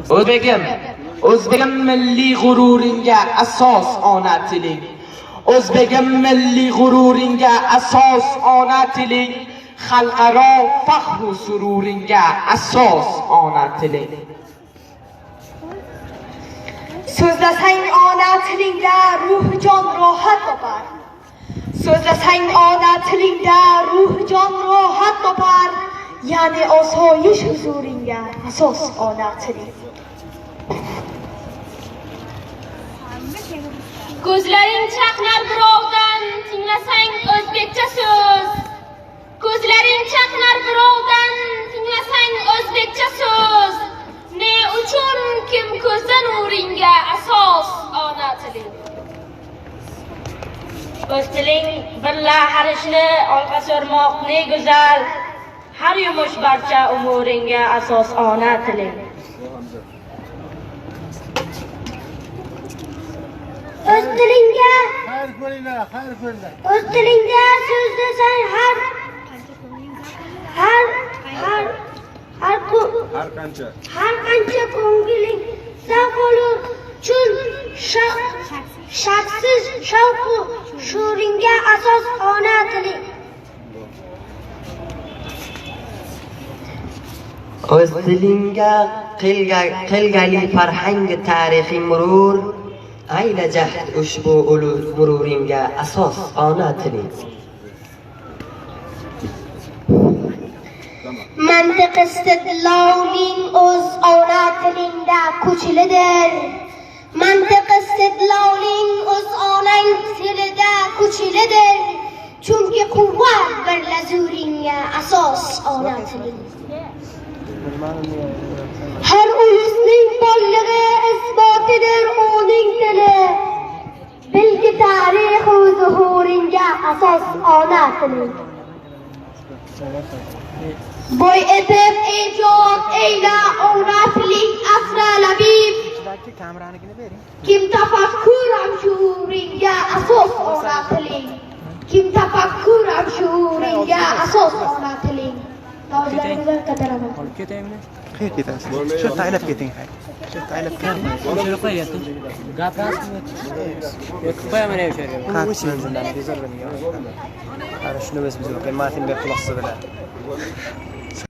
O'zbegim, o'zbegim milliy g'ururingga asos ona tiling. O'zbegim milliy g'ururingga asos ona tiling. Xalqaro faxru sururingga asos ona tiling. So'zlasang ona tilingda ruhi jon rohat topar. So'zlasang ona tilingda ruhi jon rohat topar. Ya'ni osoyish huzuringga asos ona tiling. Ko'zlaring chaqnar birovdan, tinglasang o'zbekcha so'z. Ko'zlaring chaqnar birovdan, tinglasang o'zbekcha so'z. Ne uchun kim ko'zda nuringga asos ona tiling. O'z tiling birla har ishni olg'a surmoq ne go'zal. Har yumush barcha umuringga asos ona tiling. O'z tilingda o'z tilingda so'zlasang har har har har Har qancha har qancha ko'ngling zavq olur, chun shaksiz shavqu shuringga asos ona tiling. O'z tilingga qilgali farhangi tarixiy murur, ayla jahd ushbu ulug' g'ururingga asos ona tiling. Mantiq istidloling o'z ona tilingda kuchlidir. Mantiq istidloling o'z onang tilida kuchlidir. Chunki quvvat birla zuringga asos ona tiling. Har ulusning borlig'i isbotidir uning tili. Bilgi tarixu zuhuringga asos ona tiling. Boy etib ijod eyla ona tiling asra labib. Kim tafakkur ham shuuringga asos ona tiling. Kim tafakkur ham shuuringga asos ona tiling. Olib ketaymi? Qayerga ketasiz? Shu yerda aylab keting. Shu yerda aylab keting. O'sha qo'yyapti. Gapirasizmi? Yo'q, qo'yaman o'sha yerga. Qani shuni biz biz Martin bek quloq soldilar.